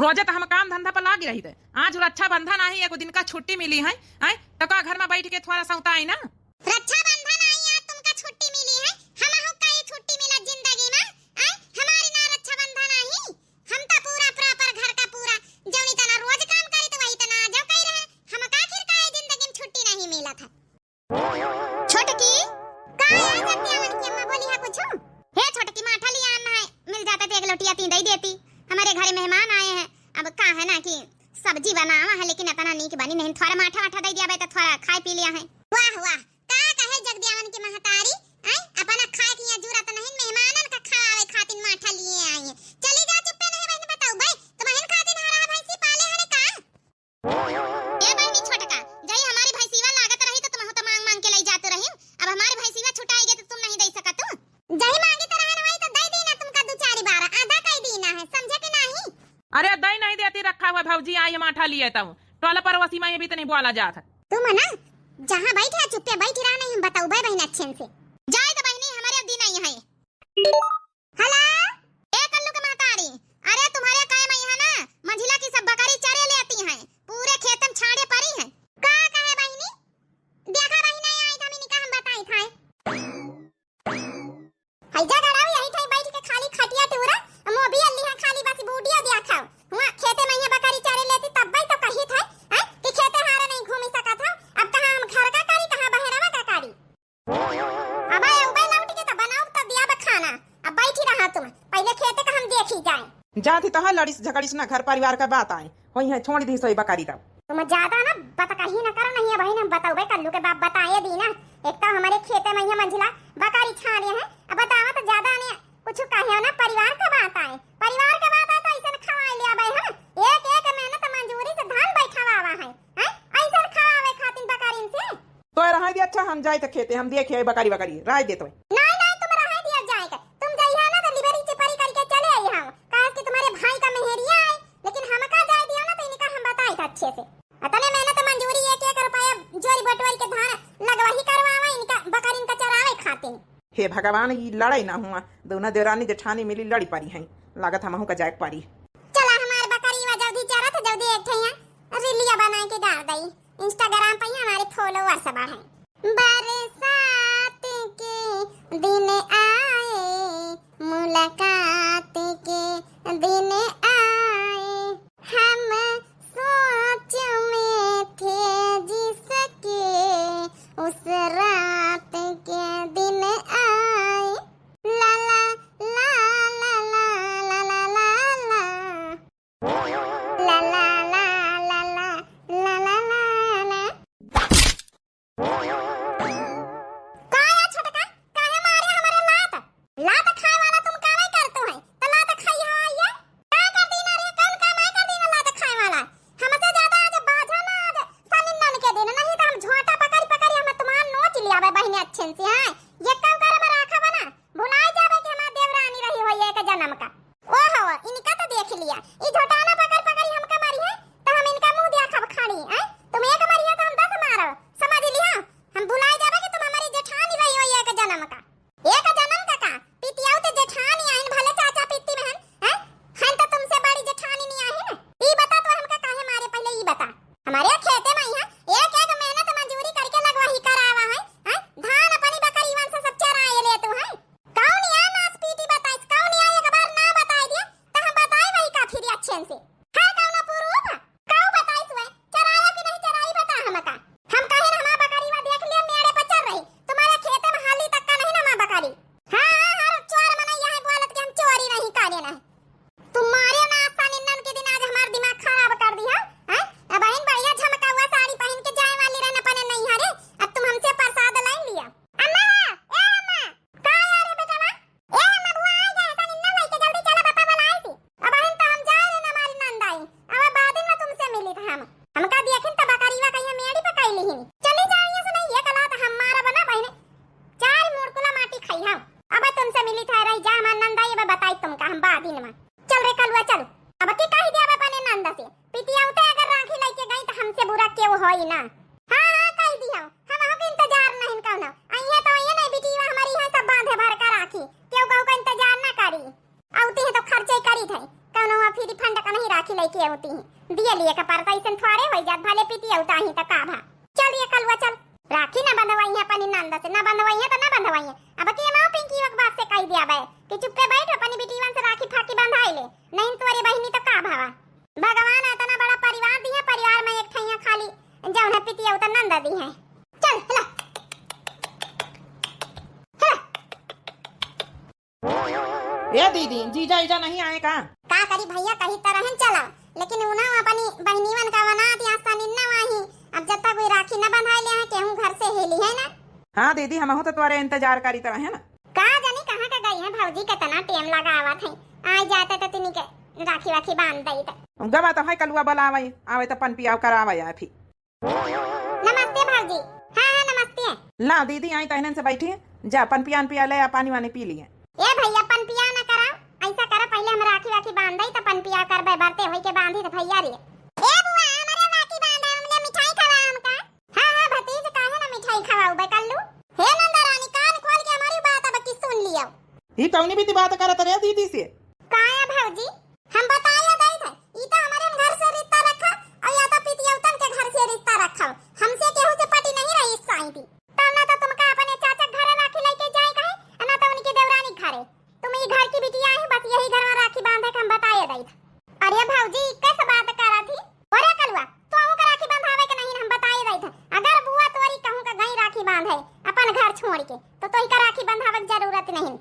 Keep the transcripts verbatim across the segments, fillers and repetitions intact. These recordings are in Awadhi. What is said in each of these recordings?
वजह तो हम काम धंधा पर लागी रही थे। आज रक्षाबंधन आई, एक दिन का छुट्टी मिली है, आय, तो का घर में बैठ के थोड़ा सौता आई ना। रक्षाबंधन आई, आज तुमका छुट्टी मिली है, हम का ये छुट्टी मिला जिंदगी में, आय, हमारी ना रक्षाबंधन आई, हम तो पूरा proper घर का पूरा, जौनी तना रोज काम करी तो वही तना आज कही रहे, हम का आखिर का ये जिंदगी में छुट्टी नहीं मिला था। छोटकी, का है जतियावन की अम्मा, बोली है कुछ? हे छोटकी, माठा लिया आना है, मिल जाता तो एक लोटिया ती दे देती। हमारे घरे मेहमान आए हैं, अब का है ना कि सब्जी बनावा है, लेकिन इतना नीक बनी नहीं, थोड़ा माठा वाठा दे दिया बे तो थोड़ा खाए पी लिया है। वाह वाह, का कहे जगदियावन की महतारी, हैं? अपना खाए की यहाँ जरूरत नहीं, मेहमानन का खवावे खातिर माठा लिए आई है। चली जा, चुप्पे नहीं बहन, बताओ भाई, तुम हिन खातिर हरा भैंसी पाले हने का? ए बहिनी छोटका, जई हमारी भैंसीवा लागत रही तो तुमहू तो मांग मांग के लई जात रही। अब हमारी भैंसीवा छुटाई गई तो तुम नहीं दे सकत तू। जई मांगे तो रहन वही तो दे दीना तुमका दो चार बार, आधा कई दीना है, समझे कि नहीं? अरे दे नहीं देती, रखा हुआ भौजी आई माठा लिए तब टोला पड़ोसी में ये भी तो नहीं बोला जात है। तुम ना जहाँ बैठे चुप्पे बैठी रहा, नहीं हम बताऊ बे बहिन अच्छे से। जाए तो बहिनी हमारे अब दी नहीं है। हेलो, ए कल्लू के महतारी, अरे तुम्हारे काहे में यहाँ ना मंझिला की सब बकरी चरे लेती हैं, पूरे खेतन छाड़े पड़ी हैं। का कहे बहिनी? देखा बहिनी, आई था मिनी का हम बताई था। हई जा गड़ाऊ, यही ठाई बैठ के खाली खटिया टूरा, मोबाइल लिहा खाली बस बूढ़िया दिया खाओ। हुआ खेते में यहाँ बकरी चरे लेती तब भाई तो कही था, हैं, कि खेते हारे नहीं घूमी सकत हो। अब कहाँ हम घर का करी, कहाँ बहरवा का करी? अबे, अबे लौट के तो बनाओ तो दिया बे खाना। अब बैठी रहा तुम, पहले खेते का हम देखी जाए। जात ही तो है लड़िस झगड़िस ना, घर परिवार का बात आए, होई है छोड़ दी सोई बकारी तब। तुम ज्यादा ना बात कहीं ना करो, नहीं है बहिन, हम बताओ बे कल्लू के बाप बताए दी ना। एक तो हमारे खेते में यहाँ मंझिला बकारी छाड़े हैं, अब बतावा तो ज्यादा नहीं कुछ कहे ना, परिवार का बात आए, परिवार का बात आए तो ऐसे खवाए लिया बे हम, एक एक मेहनत मजूरी से धान बैठावा है, हैं? ऐसे खवावे खातिर बकारीन से। तो रहे दिया, अच्छा हम जाए तो खेते, हम देखे आई बकारी बकारी, राय दे तो। नहीं नहीं, तुम रहे दिया जाए के, तुम जाइए ना तो लिबरी चिपरी करके चले आई हम, काहे कि तुम्हारे भाई का मेहरिया आए, लेकिन हमका जाए दिया ना तो इनका हम बताए थे अच्छे से। अतने मेहनत मजूरी एक एक रुपया जोरी बटोरी के धान लगवाही करवावा इनका बकरीन का चरावे खातिर। हे भगवान, ई लड़ाई ना हुआ, दोनों देवरानी जेठानी मिली लड़ी पड़ी हैं, लागत हमहू का जाए के पड़ी। चला हमार बकरी वा जल्दी चरत, जल्दी एक ठे यहाँ रीलिया बना के डाल दई, Instagram पे ही हमारे followers बढ़े। बरसात के दिन आए, मुलाकात के दिन आए, हम सोच में थे जिसके, उस रात के दिन आए। ला ला ला ला ला ला ला ला ला। ला ला ला ला ला ला ला ला ला। का या छोटका, काहे मारे हमरे लात? लात खाए वाला तुम काहे करतू है? त लात खाई हो ये? का कर दीना रे, कौन काम है कर दीना लात खाए वाला? हमसे ज्यादा आज बाझा ना, आज सनिन्नन के दिन, नहीं तो हम झोंटा पकड़ पकड़ हम तुम्हार नोच लिया बे बहिनी अच्छे से, हैं? ये काम करे में राखा बना, भुलाई जाबे कि हमार देवरानी रही हो ये एक जन्म का। ओहो, इनका तो देख लिया, ई झोटाना पकड़ पकड़ हमका मारी है, तो हम इनका मुंह देखब खाली, हैं? तुम एक मारी है तो हम दस मारब, समझ लिया? हम भुलाई जाबे कि तुम हमारी जेठानी रही हो एक जन्म का। एक जन्म का का? पितियाऊ ते जेठानी आहिन, भले चाचा पित्ती में हन, हैं? हन तो तुमसे बड़ी जेठानी नहीं आहिन। ई बता तो हमका काहे मारे, पहले ई बता। हमारे खेते में यहाँ एक एक मेहनत मजूरी करके लगवाही करावा है, हैं? धान अपनी बकरीवन से सब चराए ले तू है। कौन या नास पीटी बताइस, कौन या एक बार ना बताई दिया, तो हम बताई वही का फिर अच्छे से। होती हैं। दिए लिए का परता इसन थोड़े होई जात, भले पितियउता ही त का भा। चल ये कलुआ चल, राखी ना बंधवाई है अपनी नंद से, ना बंधवाई है त ना बंधवाई है। अब के माँ पिंकी के बाप से कही दिया बे कि चुप्पे बैठ, अपनी बिटियन से राखी फाकी बंधाई ले, नहीं तोरी बहिनी त का भावा। भगवान इतना बड़ा परिवार दी है, परिवार में एक ठैया खाली जौन है पितियउता नंद दी है। चल हला, हला। ए दीदी, जीजा ईजा नहीं आए का? का करी भैया, कही त रहन चला, लेकिन उना अपनी बहिनीवन का वनात या सनिन्ना वाही। अब जब तक कोई राखी न बंधाई ले हैं, केहू घर से हेली है ना। हाँ दीदी, हमहू तो तोरे इंतजार करी त रहे ना। का जानी कहाँ का गई है भौजी, कितना टेम लगावत है, आ जाते तो तिनी के राखी वाखी बांध दई त। गवा तो है कलुआ बोलावे, आवे तो पन पियाव करावे या फिर। नमस्ते भौजी। हाँ, हाँ, नमस्ते। ला दीदी, आई तहनन से बैठी, जा पन पियान पिया ले, आ पानी वानी पी लिए। ए भैया, पन पिया ना करा, ऐसा करा, पहले हम राखी वाखी बांध दई, त पन पिया करबे, बरते होई के बांधी त भैया रे। ए बुआ, हमारे राखी बांधा, हमने मिठाई खवा हमका। हाँ, हाँ, भतीज, काहे ना मिठाई खवाऊ बे कल्लू? हे नंदा रानी, कान खोल के हमारी बात अब की सुन लियो। ई कौनी बीती बात करत रे दीदी से? काया भौजी, हम बताया दई थे, ई तो हमारे घर से रिश्ता रखा और या तो पितियौतन के घर से रिश्ता रखा। हमसे केहू से पटी नहीं रही इस साई थी। तब ना तो तुमका अपने चाचा के घरे राखी लेके जाए कहे, और ना तो उनकी देवरानी के घरे। तुम ई घर की बिटिया ही, बस यही घर में राखी बांधे के हम बताए दई थे। अरे भौजी, ई कैसे बात करा थी? अरे कलुआ, तो का राखी बंधावे के नहीं हम बताए दई थे। अगर बुआ तोरी कहूँ का गई राखी बांधे अपन घर छोड़ के, तो तोही का राखी बंधावे के जरूरत नहीं।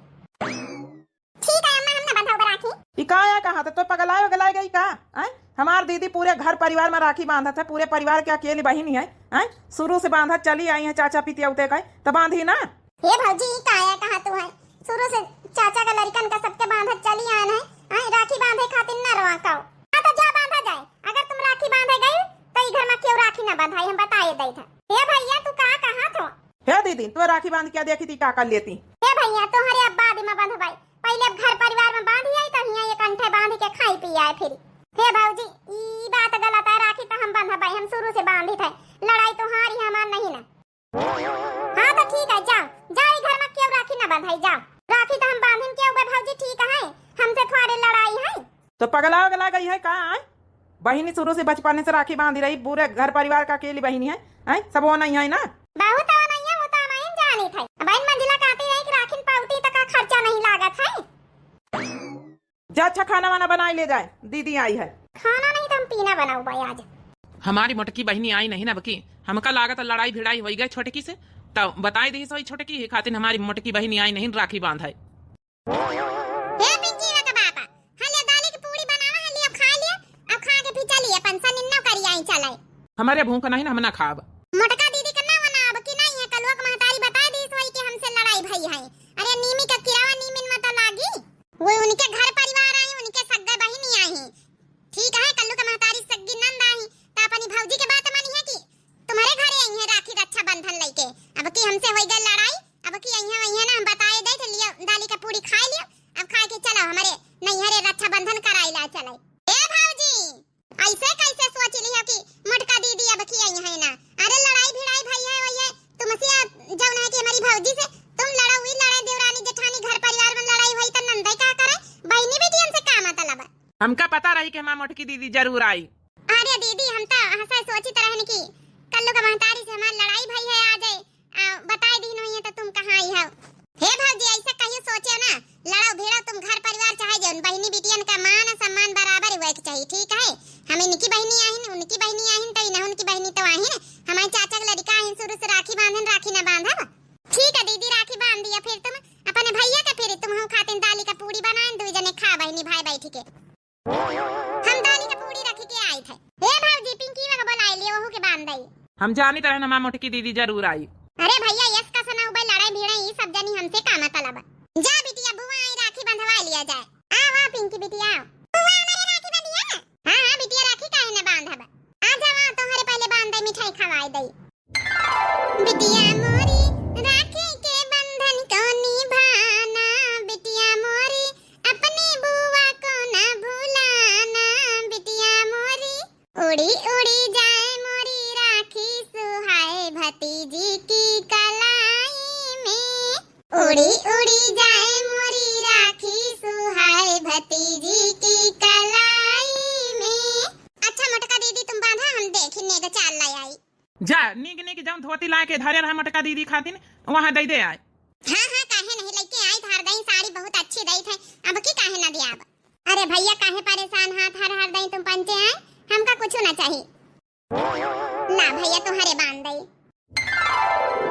ठीक है अम्मा, हम ना बंधाओ राखी। ई का या कहा तो, तो पगलाए वगलाए गई का? आय? हमार दीदी पूरे घर परिवार में राखी बांधत है, पूरे परिवार के अकेली बहिनी है। आय? शुरू से बांधत चली आई है चाचा पितियौते का, तो बांधी ना। हे भौजी, ई का या कहा तू है? शुरू से चाचा का लड़कन का सबके बांधत चली आन है। आय? राखी बांधे खातिर ना रवा काओ। हाँ तो जा बांधा जाए। अगर तुम राखी बांधे गई तो ई घर में केहू राखी ना बंधाई, हम बताए दई थे। हे भैया, तू का कहा थो? हे दीदी, तू राखी बांध के देखी थी का कर लेती। हे भैया, तोहरे अब बाद में बंधबाई, पहले अब घर परिवार में बांधी आई, तो हियाँ एक अंठे बांध के खाई पी आए फिर। हे भौजी, ई बात गलत है, राखी तो हम बंधबाई, हम शुरू से बांधी थे, लड़ाई तोहारी हमार नहीं ना। हाँ तो ठीक है, जाओ जाओ, ई घर में केहू राखी ना बंधाई, जाओ। राखी तो हम बांधिन केहू बे भौजी, ठीक है, हमसे थोड़े लड़ाई है। तो पगला वगला गई है का, आय? बहिनी शुरू से बचपने से राखी बांधी रही, पूरे घर परिवार का अकेली बहिनी है, आय? सब वो नहीं है ना? बहुत वो नहीं है, वो तो हम जानी थे। अब इन मंजिला कहती रही कि राखिन पावती तक का खर्चा नहीं लागत है। जा अच्छा खाना वाना बनाई ले जाए, दीदी आई है। खाना नहीं तो हम पीना बनाऊ भाई आज। हमारी मोटकी बहिनी आई नहीं ना बकी, हमका लागत लड़ाई भिड़ाई होई गए छोटकी से, तो बताई दी सोई छोटकी ही खातिर हमारी मोटकी बहिनी आई नहीं राखी बांध है। हे पिंकी वा का बापा, हाँ ले दाली की पूड़ी बनावा है, लियो खा लियो, अब खा के फिर चलिए अपन सनिन्नो करी आई चले। हमारे भूख नहीं ना, हम ना खाब। मोटका दीदी का ना वना अब की नहीं है, कलुआ का महतारी बताई दी सोई कि हमसे लड़ाई भई है। अरे नीमी का किरावा नीमिन मत लागी, वो उनके घर परिवार आई, उनके सग्गे बहिनी आई, ठीक है, कल्लू का महतारी सग्गी नंद आई, तो अपनी भौजी के बात मानी है कि तुम्हारे घरे आई है राखी रक्षाबंधन लेके। अब की हमसे होई गई लड़ाई, अब की आई है वही है ना, हम बताए दे थे, लियो दाली का पूड़ी खाए लियो, अब खाए के चलो हमारे नैहरे रक्षाबंधन कराई ला चले। ए भौजी, ऐसे कैसे सोच लियो कि मोटका दीदी अब की आई है ना? अरे लड़ाई भिड़ाई भई है वही है तुमसे, जौन है कि हमारी भौजी से तुम लड़ो, हुई लड़े देवरानी जेठानी घर परिवार में लड़ाई हुई तो नंदई का करे, बहिनी बेटियन से का मतलब? हमका पता रही कि हमार मोटकी दीदी जरूर आई। अरे दीदी, हम तो हंसा सोचित रहन कि कल्लू का महतारी से हमार लड़ाई भई है, आ जाए, आ, बताई दीन हुई है तो तुम कहाँ आई हो? हे भौजी, ऐसा कहियो सोचे ना, लड़ो भिड़ो तुम घर परिवार चाहे जौन, बहिनी बिटियन का मान सम्मान बराबर हुए के चाहिए, ठीक है? हम इनकी बहिनी आहिन, उनकी बहिनी आहिन, तो इन्हें उनकी बहिनी तो आहिन, हमारे चाचा के लड़का आहिन, शुरू से राखी बांधन, राखी ना बांधब? ठीक है दीदी, राखी बांध दिया, फिर तुम अपने भैया के फिर तुम हम खातिन दाली का पूड़ी बनाएन, दुई जने खा बहिनी भाई बैठ के। हम दाली के पूड़ी रख के आई थे। हे भौजी, पिंकी वा के बुलाई लियो, ओहू के बांध दई। हम जानित रहन हमार मोटकी दीदी जरूर आई। अरे भैया, यस का सना उबे लड़ाई भिड़े, ई सब जनी हमसे का मतलब? जा बिटिया, बुआ आई, राखी बंधवा लिया जाए। आ वाह पिंकी बिटिया। बुआ, हमारे राखी बंधिया ना? हाँ, हाँ बिटिया, राखी काहे न बांधब? आ जा, वहाँ तोहरे पहले बांध दई, मिठाई खवाई दई। बिटिया मोरी, राखी के बंधन को निभाना, बिटिया मोरी, अपनी बुआ को ना भुलाना, बिटिया मोरी। उड़ी उड़ी जाए मोरी राखी, सुहाए भतीजी की कलाई में। उड़ी उड़ी जाए मोरी राखी, सुहाए भतीजी की कलाई में। नीक नीक जौन धोती लाए के धरे रहे मोटका दीदी खातिन, वहाँ दइ दे आए। हाँ, हाँ, काहे नहीं लइके आई, हरदई साड़ी बहुत अच्छी दई थे, अब की काहे ना दियाब? अरे भइया, काहे परेशान हाथ हर हरदई तुम पंचे आए, हमका कुछु ना चाही। ला भइया, तोहरे बांध दई।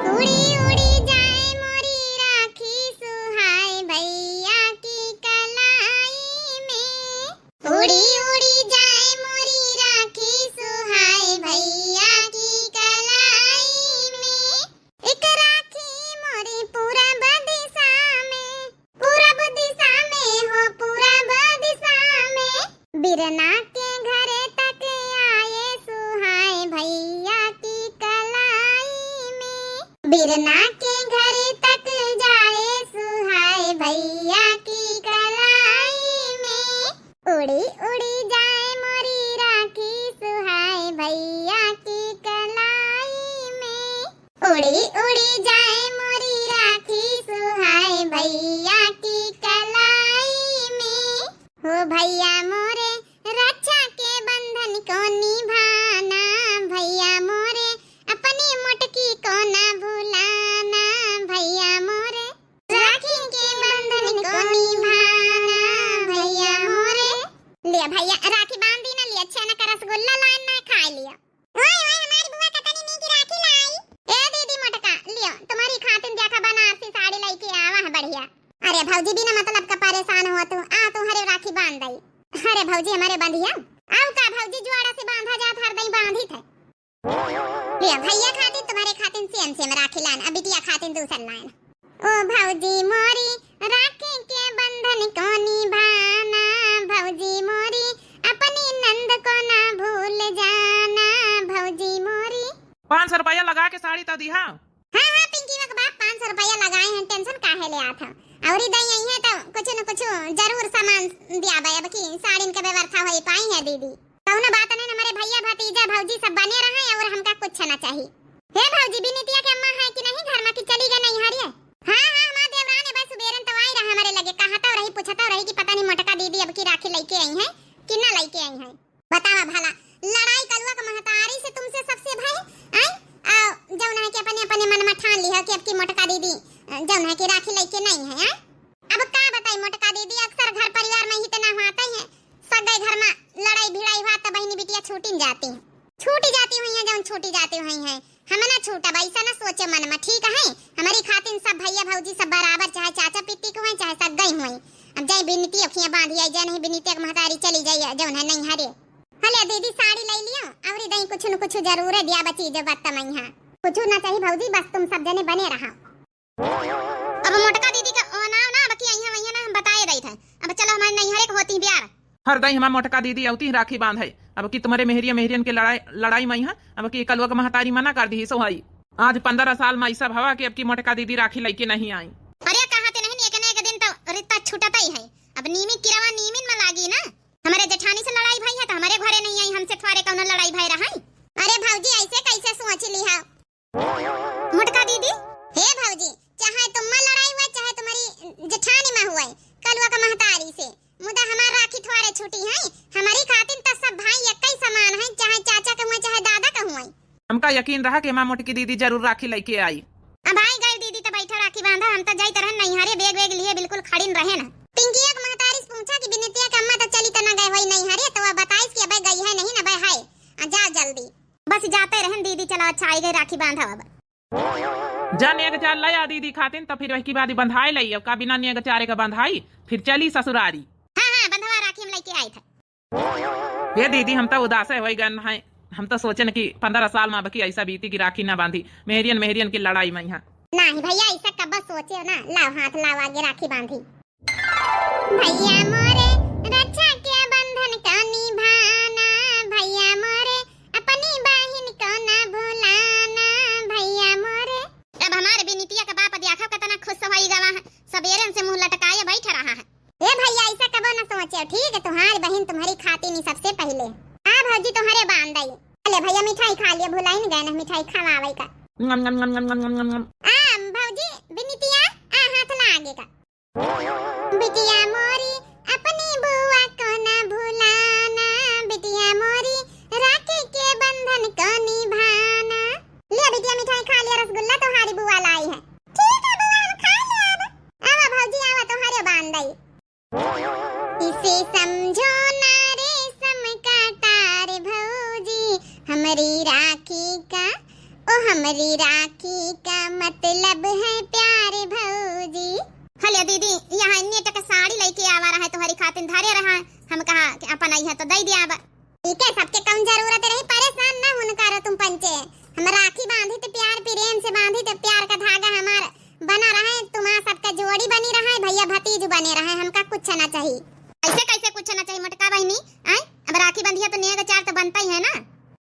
उड़ी उड़ी जाए मोरी राखी सुहाए भइया की कलाई में। उड़ी उड़ी जाए मोरी राखी सुहाए भइया की कलाई में। एक राखी मोरी पूरब दिशा में, पूरब दिशा में हो, पूरब दिशा में। बिरना के घर तक आए सुहाए भइया की कलाई में। बिरना के घर तक जाए सुहाए भइया की कलाई में। उड़ी उड़ी जाए मोरी राखी सुहाए भइया की कलाई में। उड़ी उड़ी जाए मोरी राखी सुहाए भइया की कलाई में। हो भइया मोरे, रक्षा के बंधन को निभाना, भइया मोरे, अपनी मोटकी को ना भुलाना, भइया मोरे। राखी के बंधन को निभाना, भइया मोरे। ले भइया, राखी बांध दी ना, ले छेना का रसगुल्ला लाइन ना खाए लिया। ओए, ओए, हमारी बुआ कतनी नीक राखी लाई। ए दीदी मोटका, लियो, तुम्हरी खातिन देखा बनारसी साड़ी लइके आवा है बढ़िया। अरे भौजी, बिना मतलब का परेशान हो तू, आ तुम्हरे राखी बांध दई। अरे भौजी, हमारे बंधिया। आउ का भौजी, जुआड़ा से बांधा जात हरदई बांधी थे। लियो, भइया खातिन तुम्हरे खातिन सेम सेम राखी लान, अब बिटिया खातिन दूसर लान। ओ भौजी मोरी, राखी के बंधन को निभाना, भौजी मोरी, अपनी नंद को ना भूल जाना, भौजी मोरी। पाँच सौ रुपया लगा के साड़ी तो दिहा। हाँ, हाँ, पिंकी के बाप पाँच सौ रुपया लगाए हैं, tension काहे ले आत है? अउरी दई आई है तो कुछ न कुछ जरूर सामान दियाबे, अब की साड़िन के व्यवस्था होई पाई है दीदी। कउनो बात नहीं, हमारे भइया, भतीजा, भौजी सब बने रहे और हमका कुछ ना चाही। हे भौजी, बिनितिया के अम्मा है कि नहीं घर में कि चली गए नैहरिए? हाँ, हाँ, हमार देवरान है, बस सुबेरन तो आई रहा हमारे लगे, कहता रही, पूछता रही कि पता नहीं मोटका दीदी अब की राखी लइके आई है कि ना लइके आई है। बतावा भला, लड़ाई कलुआ के महतारी से तुमसे सबसे भई, आय? आ, जउन है कि अपने, अपने मन में ठान लिहा कि अब की मोटका दीदी, अ, जउन है कि राखी लइके नहीं है, आय? अब का बताई मोटका दीदी, अक्सर घर परिवार में ही तना होत है, सगई घर में लड़ाई भिड़ाई हुआ त बहिनी बिटिया छूटिन जाती हैं, छूटी जाती हुई हैं, जउन छूटी जाती हुई हैं। हम ना छूटब, ऐसा ना सोचे मन में, ठीक है? हमारी खातिन सब भइया भौजी सब बराबर, चाहे चाचा पित्ती के हुए, चाहे सगई हुए। अब जाए बिनती अखियाँ बांधी आई, जाए नहीं बिनती के महतारी चली जाइए, जउन है नैहरे। हले दीदी साड़ी ले लियो, अउरी दई कुछ न कुछ जरूर है, दिया बची जो बत्ता मैहा। कुछ ना चाही भौजी, बस तुम सब जने बने रहा। अब मोटका दीदी का ओ नाव ना, अब की अइहा वइहा ना, हम बताए दई थे। अब चलो हमारे नैहरे के होती प्यार। हरदई हमार मोटका दीदी अउती राखी बांधे। अब की तुम्हरे मेहरिया मेहरियन के लड़ाई, लड़ाई मैहा, अब की कलुआ के महतारी मना कर दी सो हई। आज पन्द्रह साल में ऐसा भवा कि अब की मोटका दीदी राखी लइके नहीं आई। अरे कहा ते नहीं, एक न एक दिन तो रिश्ता छूटता ही है। अब नीमी किरवा नीमिन में लागी ना। हमारे जेठानी से लड़ाई भई है तो हमारे घरे नहीं आई, हमसे थोड़े कउनो लड़ाई भई रहा है। अरे भौजी, ऐसे कैसे सोच ली है? मोटका दीदी। हे भौजी, चाहे तुम में लड़ाई हुआ, चाहे तुम्हारी जेठानी में हुआ, कलुआ का महतारी से, मुदा हमार राखी थोड़े छूटी है। हमारी खातिन त सब भाई एक ही समान है, चाहे चाचा के हुए, चाहे दादा के हुए। हमका यकीन रहा कि हमार मोटकी दीदी जरूर राखी लइके आई। अब आई गई दीदी, त बैठा राखी बांधा, हम त जाइत रहन नैहरे, बैग वैग लिए बिल्कुल खड़िन रहे न। पिंकिया के महतारी से पूछा कि बिनतिया के अम्मा त चली त न गए होई नैहरे, तो वह बताइस कि अबे गई है नहीं न, अबे है। आ, जा जल्दी। बस जाते रहन दीदी, चला अच्छा आई गई राखी बांधा अब। जा नेग चार लया दीदी खातिन, त फिर वही की बाद बंधाए लई, अब का बिना नेग चारे का बंधाई, फिर चली ससुरारी। हाँ, हाँ, बंधवा राखी हम लइके आई थे। हे दीदी, हम त उदासे होई गन हैं, हम त सोचन कि पन्द्रह साल में बकी ऐसा बीती कि राखी ना बांधी, मेहरियन मेहरियन की लड़ाई मैहा। नहीं भैया, ऐसा कब सोचे ना, लाओ हाथ लाओ आगे राखी बांधी। भैया मोरे, रक्षा के बंधन को निभाना, भैया मोरे, अपनी बहिन को ना भुलाना, भैया मोरे। अब हमारे बिनितिया का बाप देखो कितना खुश होई गवा है, सबेरन से मुंह लटकाए बैठ रहा है। ए भैया, ऐसा कबो ना सोचे, ठीक है, तुम्हारी बहिन तुम्हारी खातिन सबसे पहिले। आ भौजी, तुम्हारे बांध आई। अले भैया, मिठाई खा लिया, भुलाई न गए ना मिठाई खवावे का। नम, नम, नम। आ भौजी, बिनितिया, आ हाथ लागे का। बिटिया मोरी, अपनी बुआ को ना भुलाना, बिटिया मोरी, राखी के बंधन को निभाना। है प्यार भौजी। हले दीदी, यहाँ नेट के साड़ी लइके आवा रहा है, तोहरी खातिन धरे रहा है, हम कहा कि अपन आई है तो दे दिया अब। ठीक है, सबके कौन जरूरत रही, परेशान ना हुन करो तुम पंचे। हम राखी बांधी तो प्यार प्रेम से बांधी तो प्यार का धागा हमार बना रहे, तुम्हार सबका जोड़ी बनी रहे, भैया भतीज बने रहे, हमका कुछ ना चाहिए। ऐसे कैसे कुछ ना चाहिए मोटका बहिनी? आय, अब राखी बंधिया तो नेग चार तो बनता ही है ना।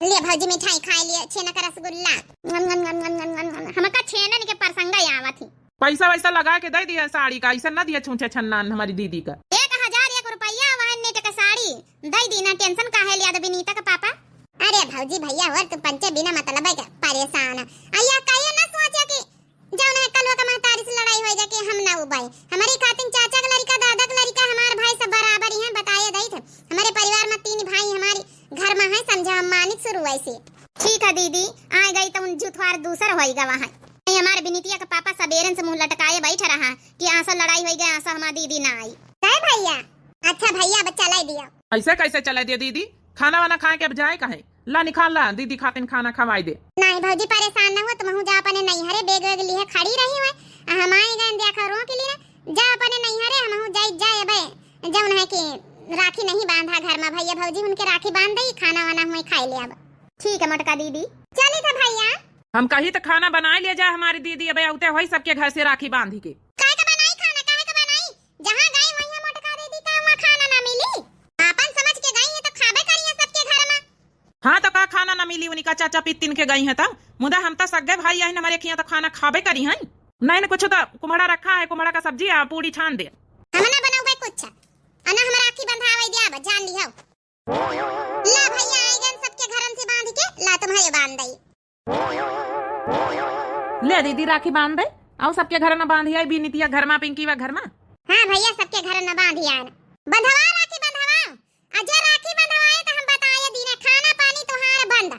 ले भौजी मिठाई खाए लिए, छेना का रसगुल्ला। नम, नम, नम। हमका छेनन के परसंगा आवत ही। पैसा वैसा लगा के दे दिया साड़ी का, ऐसा ना दिया छूछे छन्नान हमारी दीदी का। एक हजार एक रुपया वहन नेट के साड़ी दे दी ना, टेंशन काहे लिया तो विनीता का पापा। अरे भौजी भैया और तुम पंचे बिना मतलब है के परेशान है। अय्या कहियो ना सोचे कि जौन है कलवा का महतारी से लड़ाई हो जाके हम ना उबाई। हमारी खातिन चाचा का लड़का, दादा का लड़का, हमार भाई सब बराबर ही हैं, बताए दई थे। हमारे परिवार में तीन भाई हमारी घर में है, समझा हम मानित शुरू ऐसे। ठीक है दीदी, आ गई तो उन जुथवार दूसर होई गवा है। नहीं, हमारे बिनितिया का पापा सबेरन से मुंह लटकाए बैठ रहा कि आसा लड़ाई होई गए, आसा हमार दीदी ना आई। कहे भैया, अच्छा भैया, अब चलाई दिया। ऐसे कैसे चलाई दिया दीदी? खाना वाना खाए के अब जाए कहे? ला निकाल ला, दीदी खातिन खाना खवाई दे। नहीं भौजी, परेशान ना हुआ, तुमहू जा अपने नैहरे, बैग वैग लिए खड़ी रही हुए, आ हम आई गए देखा रो के लिए। जा अपने नैहरे, हमहू जाई जाए अबे, जौन है कि राखी नहीं बांधा घर में, भैया भौजी उनके राखी बांध दई, खाना वाना हुए खाई ले अब। ठीक है मोटका दीदी, चली था भैया। हम कही तो खाना बनाए ले जा हमारी दीदी, अबे आउते होई सबके घर से राखी बांधी के। काहे का बनाई खाना, काहे का बनाई? जहाँ गई वहीं मोटका दीदी का वहाँ खाना ना मिली। आपन समझ के गई है तो खाबे करिए सबके घर में। हाँ तो का खाना ना मिली, उनका चाचा पित्तिन के गई है तब। मुदा हम तो सग्गे भाई आहिन, हमारे खिया तो खाना खाबे करी हैं। नहीं ना कुछ तो कुम्हड़ा रखा है, कुम्हड़ा का सब्जी आ पूड़ी छान दे। हम ना बनाऊबे कुछ, अना हम राखी बंधावे दिया अब जान लियो। ला भैया, आइगन सबके घरन से बांध के, ला तुम्हारे बांध दई। ले दीदी, राखी बांध दे। आओ, सबके घर न बांधी आई, बिनितिया घर मा, पिंकी वा घर मा। हाँ भैया, सबके घर न बांधी आन। बंधवा राखी, बंधवा। आ जे राखी बंधवाए त हम बताए दीने, खाना पानी तोहार बंद।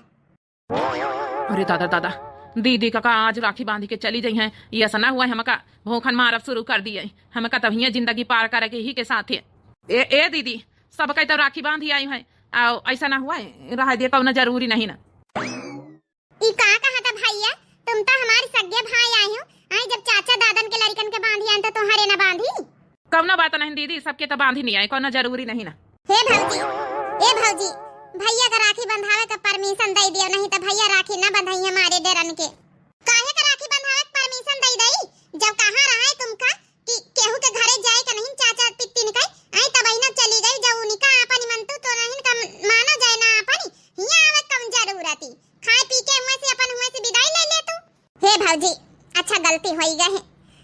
अरे दादा, दादा, दीदी का, का आज राखी बांधी के चली जइहैं, ये ऐसा ना हुआ है, हमका भूखन मारब शुरू कर दिए, हमका तभिए जिंदगी पार करे के ही के साथे। ए, ए दीदी, सबके तो राखी बांधी आई है, आओ ऐसा ना हुआ है, रह दिए, कौनो जरूरी नहीं ना। ई का कहत भैया, तुम तो हमारे सगे भाई आई हो, आई जब चाचा दादन के लड़िकन के बांधी आन तो तोहरे ना बांधी। कौनो बात नहीं दीदी, सबके तो बांधी नहीं आई, कौनो जरूरी नहीं ना। हे भौजी, ए भौजी, भैया का राखी बंधावे का permission दे दियो, नहीं तो भैया राखी ना बंधाई हमारे डेरन के। काहे का राखी बंधावे का permission दे दई, जब कहाँ रहा है तुमका कि केहू के घरे जाए का नहीं चाचा पित्तिन के, आई तब ना चली गई, जब उनका आपन मनतू तो नहीं का मानो जाए ना आपन, हियाँ आवे कौन जरूरत ही, खाए पी के हुए से अपन हुए से विदाई ले ले तू। हे भौजी, अच्छा गलती होई गए है।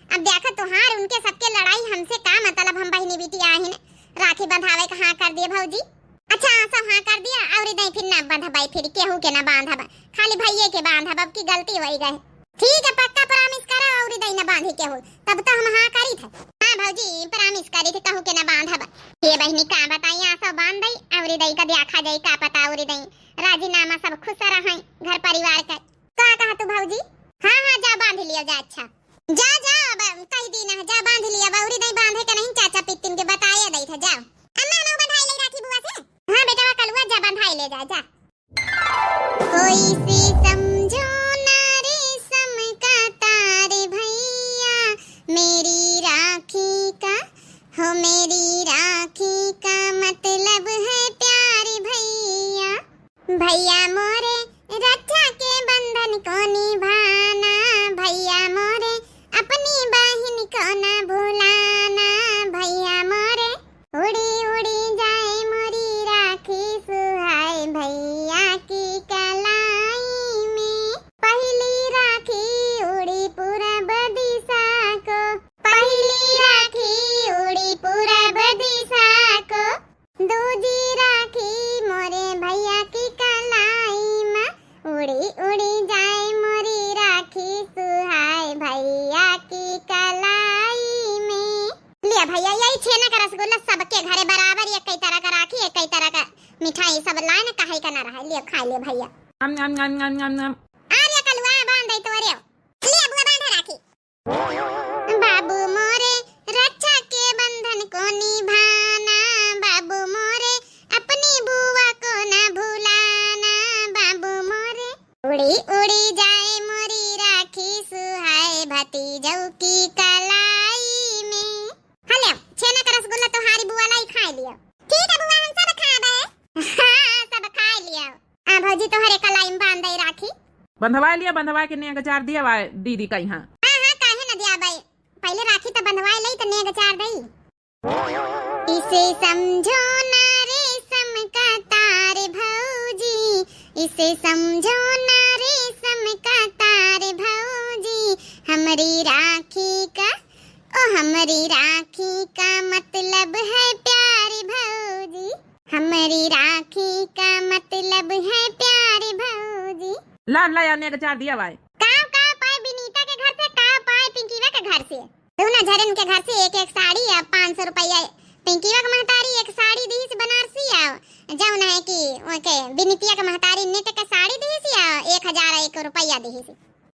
अब देखा तोहार उनके सबके लड़ाई, हमसे का मतलब, हम बहिनी बिटिया आहिन, राखी बंधावे का हाँ कर दिए भौजी। अच्छा सब हाँ कर दिया और दई फिर ना बंधबाई, फिर केहू के ना बांधब, खाली भैये के बांधब, अब की गलती होई गए। ठीक है, पक्का promise करा और दई ना बांधी केहू, तब तो हम हाँ करी थे। हाँ भौजी, promise करी थे, कहू के ना बांधब। ये बहिनी का बताई, आ सब बांध दई और दई का देखा जाई का पता और दई राजीनामा सब खुश रहे घर परिवार का। का कहा तू भौजी? हाँ, हाँ, जा बांध लियो जा। अच्छा, जा, जा, अब कह दी ना, जा बांध लिया, बौरी दई बांधे के नहीं, चाचा पित्तिन के बताए दई था, जाओ। अम्मा, हम बंधाई ले राखी बुआ से। हाँ बेटवा कलुआ, जा बंधाई ले जा, जा। कोई सी समझो ना रेशम का तार भैया, मेरी राखी का, हो मेरी राखी का मतलब है प्यार भैया। भैया मोरे रक्षा के बंधन को निभाना, भैया मोरे अपनी बहिन को ना भुलाना, भैया मोरे। उड़ी उड़ी जाए मोरी राखी सुहाए भैया की कलाई में। पहली राखी उड़ी पूरब दिशा को, पहली राखी उड़ी पूरब दिशा को, दूजी राखी मोरे भैया की कलाई मा, उड़ी उड़ी जाए मोरी राखी सुहाए भैया की कलाई में। लिया भैया, यही छेना का रसगुल्ला सबके घरे बराबर, एक कई तरह का राखी, एक कई तरह का मिठाई, सब लाए ना, काहे का ना रहा, लिया खा लिया भैया। अम, अम, अम, अम, अम, अम। आ लिया कलुआ, बांध दे तोरे। लिया बुआ, बांधा राखी। बाबू मोरे रक्षा के बंधन को निभाना, बाबू मोरे अपनी बुआ को ना भुलाना, बाबू मोरे। उड़ी उड़ी जाए मोरी राखी सुहाए भतीजौ की कलाई में। हाँ, ले, छेना का रसगुल्ला तोहारी बुआ लाई, खाए लियो। ठीक है बुआ, हम सब खाबे। हाँ, सब खाए लियो। आ भौजी, तोहरे कलाई में बांध दे राखी। बंधवा लिया, बंधवा के नेग चार दिया बा दीदी का यहाँ। हाँ, हाँ, काहे न दिया बाई, पहले राखी तो बंधवा ले तो नेग चार दई। इसे समझो ना रेशम का तार भौजी, इसे समझो ना रेशम का तार भौजी, हमरी राखी का, ओ हमरी राखी का मतलब है प्यार भौजी, हमरी राखी का मतलब है प्यार भौजी। ला, ला, या नेग चार दिया बाय। का, का पाए विनीता के घर से, का पाए पिंकीवा के घर से? दोनों झरन के घर से एक एक साड़ी या पाँच सौ रुपया। पिंकीवा के महतारी एक साड़ी दीस बनारसी आ, जौन है कि ओके विनीतिया के महतारी नेट के साड़ी दीस आ, एक हजार एक रुपया दीस।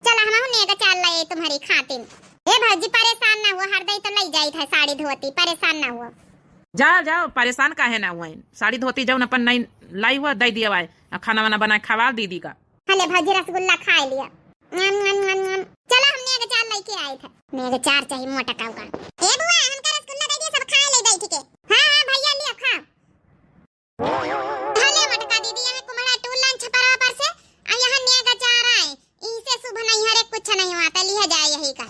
चला हमहू नेग चार लाए तुम्हारी खातिन। ए भौजी परेशान ना हुआ, हर दई तो लई जाइत है साड़ी धोती, परेशान ना हुआ। जाओ, जाओ, परेशान काहे ना हुआ? साड़ी धोती जौन अपन नहीं लाई हुआ दे दिया बाय, आ खाना वाना बनाए खवाल दीदी का। हले भौजी रसगुल्ला खाए लिया। नम, नम, नम, नम। चला हम नेग चार लेके आए थे। नेग चार चाहिए मोटा काऊ का। ए बुआ, हमका रसगुल्ला दे दिया, सब खाए ले बैठ के। हाँ, हाँ, भैया लिया खा। हले मोटका दीदी, यहाँ कुम्हड़ा टूर लान छपरवा पर से, आ यहाँ नेग चार आए। इसे शुभ नहीं हरे कुछ नहीं हुआ, तो लिया जाए यही का।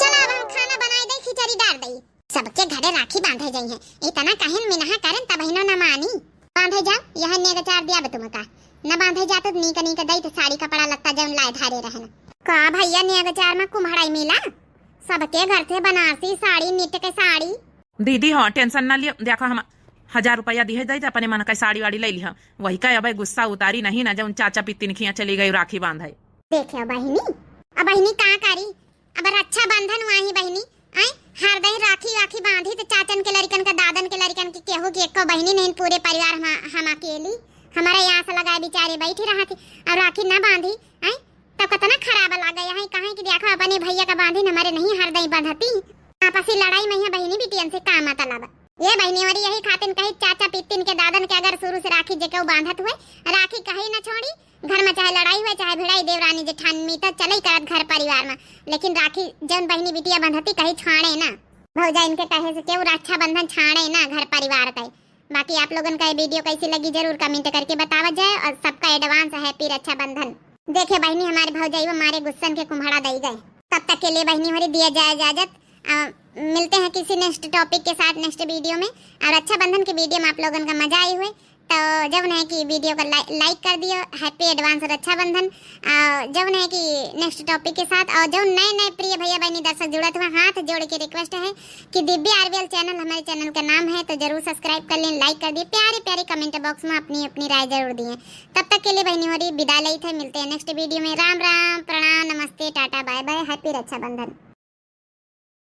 चला, अब हम खाना बनाए दई, खिचड़ी डार दई। सबके घरे राखी बांधे जाई है, इतना कहिन मिनहा करन, तबहिनो न मानी। बांधे जाओ, यह नेग चार दिया बे तुमका। न बांधे जा तो नीक नीक दई तो साड़ी कपड़ा लत्ता जौन लाए धारे रहन। का भैया, नेग चार में कुम्हड़ाई मिला? सबके घर से बनारसी साड़ी, नेट के साड़ी। दीदी हो, tension ना लियो, देखो हम हजार रुपया दिहे जाई, अपने मन का साड़ी वाड़ी ले लिहा। वही का अब गुस्सा उतारी नहीं ना, जौन चाचा पित्तिन खिया चली गई राखी बांधे। देखे बहिनी, अब बहिनी का करी, अब रक्षाबंधन हुआ ही बहिनी, आए हर दही राखी वाखी बांधी तो चाचन के लड़िकन का, दादन के लड़िकन के, केहू के एको बहिनी नहीं, पूरे परिवार हम, हम अकेली, हमारे यहाँ से लगाए बेचारे बैठी रहा थी, अब राखी ना बांधी, आए तब कितना खराब लागे यहाँ, कहे कि देखो अपने भैया का बांधी न, हमारे नहीं हर दही बांधती। आपसी लड़ाई में यहाँ बहिनी बिटियन से का मतलब? ये बहिनी और यही खातिन कही चाचा पित्तिन के दादन के अगर शुरू से राखी जेके बांधत हुए, राखी कहीं न छोड़ी, घर में चाहे लड़ाई हुए, चाहे भिड़ाई, देवरानी जेठानी तो चले करत घर परिवार में, लेकिन राखी जौन बहिनी बिटिया बंधती कहीं छाड़े ना। भौजा इनके कहे से केहू रक्षाबंधन छाड़े ना घर परिवार का। बाकी आप लोगन का ये video कैसी लगी जरूर comment करके बतावा जाए और सबका advance happy रक्षाबंधन। देखे बहिनी हमारे भौजाई वो मारे गुस्सन के कुम्हड़ा दई गए। तब तक के लिए बहिनी होरी दिया जाए इजाजत। आ, मिलते हैं किसी next topic के साथ next video में। और रक्षाबंधन के video में आप लोगन का मजा आई हुए तो जौन है कि video का ला-, like कर दियो, happy advance रक्षाबंधन। आ, जौन है कि next topic के साथ और जौन नए नए प्रिय भैया बहनी दर्शक जुड़त हुए हाथ जोड़ के request है कि दिव्य RVL channel हमारे channel का नाम है तो जरूर subscribe कर लें, like कर दिए, प्यारे प्यारे comment box में अपनी अपनी राय जरूर दिए। तब तक के लिए बहनी होरी विदा लेत है, मिलते हैं next video में। राम राम, प्रणाम, नमस्ते, टाटा, bye bye, happy रक्षाबंधन।